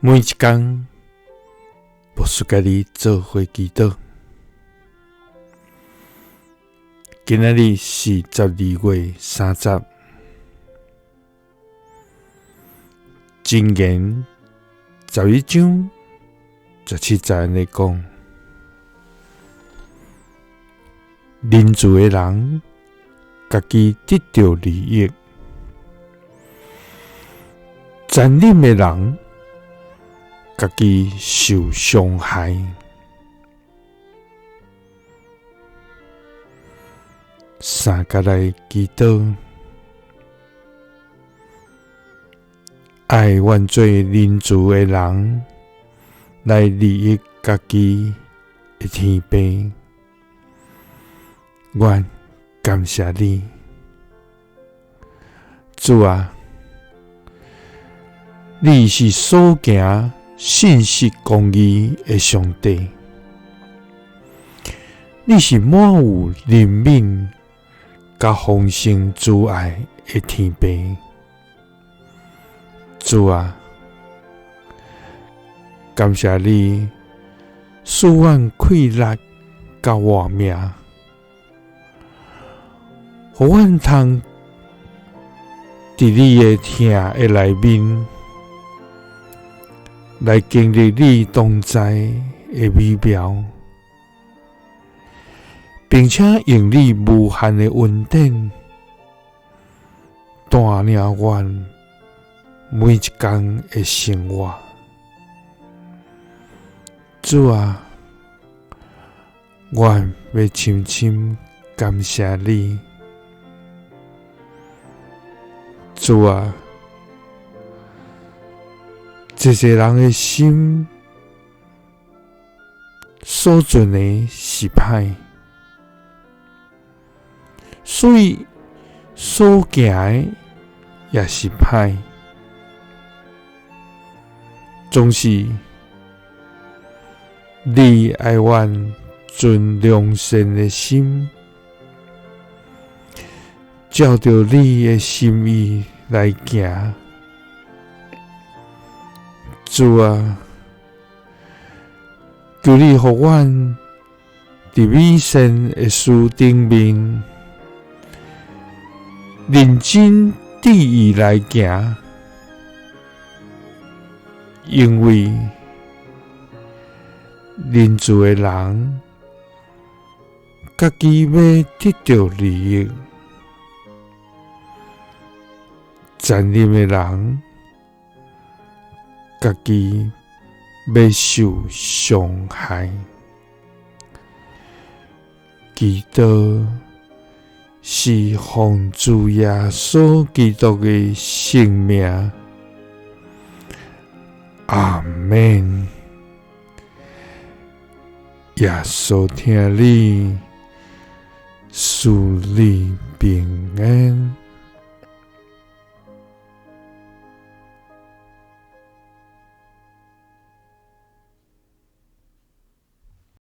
每一工，牧師佮你做伙祈禱。今仔日是12月30，箴言11章17節按呢講：仁慈的人，家己得著利益；殘忍的人，家己受傷害。三佮來祈禱，愛願做仁慈的人，來利益家己的天父。阮感謝你，主啊，你是所行信實公義的上帝，你是滿有憐憫佮豐盛慈愛的天父。主啊，感謝你賜阮氣力佮活命，予阮通佇你的疼的內面，來經歷你同在的美妙，並且用你無限的恩典帶領阮每一工的生活。主啊，阮欲深深感謝你。主啊，濟濟人的心所存的是歹，所以所行的也是歹，總是你愛阮存良善的心，照著你的心意來行。主啊，求你予阮佇美善的事頂面認真致意來行，因為仁慈的人家己欲得著利益，殘忍的人家己欲受傷害。祈禱是奉主耶穌基督的聖名，阿們。耶穌疼你，賜你平安。